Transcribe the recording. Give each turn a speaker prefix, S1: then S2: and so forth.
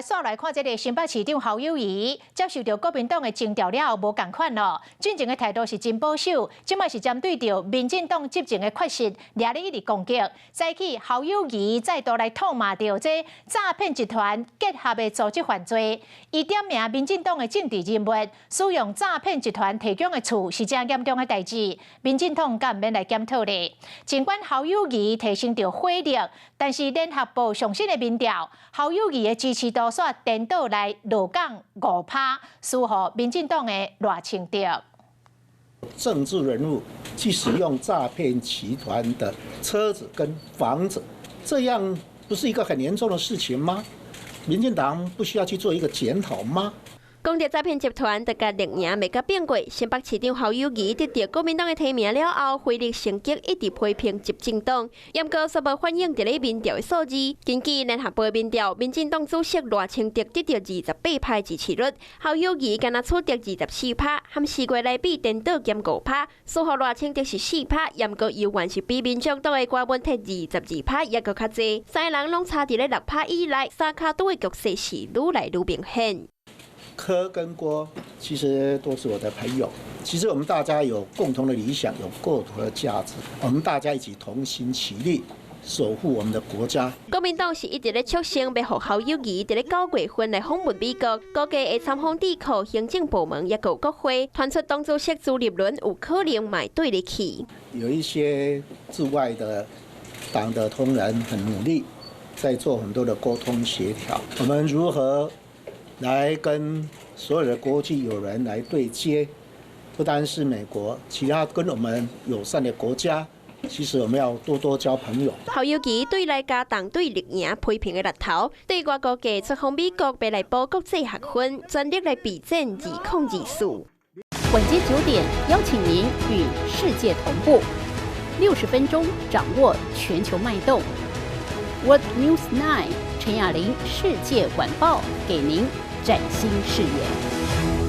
S1: 來煞來看這个新北市長侯友宜接受著國民黨的徵調了後，無仝款咯。進前的態度是真保守，這擺是針對著民進黨執政的缺失，掠咧一直攻擊。早起侯友宜再度來痛罵著這詐騙集團結合的組織犯罪，伊點名民進黨的政治人物使用詐騙集團提供的厝是誠嚴重的代誌，民進黨敢毋免來檢討咧。儘管侯友宜提升著火力，但是聯合報上新的民調，侯友宜的支持度煞顛倒來落降5趴，輸予民進黨的賴清德。
S2: 政治人物去使用詐騙集團的車子跟房子，這樣不是一個很嚴重的事情嗎？民進黨不需要去做一個檢討嗎？
S3: 講著詐騙集團，就共綠營袂佮變過。新北市長侯友宜得著國民黨的提名了後，火力升級，一直批評執政黨。毋過煞無反映佇咧民調的數字。根據聯合報民調，民進黨主席賴清德得著28趴支持率，侯友宜干焦取得24趴，和4月來比顛倒減5趴，輸予賴清德是4趴，毋過猶原是比民眾黨的柯文哲22趴猶閣較濟。三个人攏差佇咧6趴以內，三跤拄的局勢是愈來愈明顯。
S2: 柯跟郭其實都是我的朋友，其實我們大家有共同的理想，有共同的價值，我們大家一起同心齊力，守護我們的國家。
S3: 國民黨是一直咧促成欲予侯友宜佇咧9月份來訪問美國，估計會參訪智庫、行政部門，抑閣有國會，傳出黨主席朱立倫有可能嘛會綴咧去。
S2: 有一些駐外的黨的同仁很努力，在做很多的溝通協調，我們如何來跟所有的國際友人來對接，不單是美國，其他跟我們友善的國家，其實我們要多多交朋友。
S3: 侯友宜對來加重對綠營批評的力頭，對外估計出訪美國欲來補國際學分，全力來備戰2024。
S4: 晚間9點，邀請您與世界同步，60分鐘掌握全球脈動。World News 9 陳雅玲世界晚報，給您嶄新視野。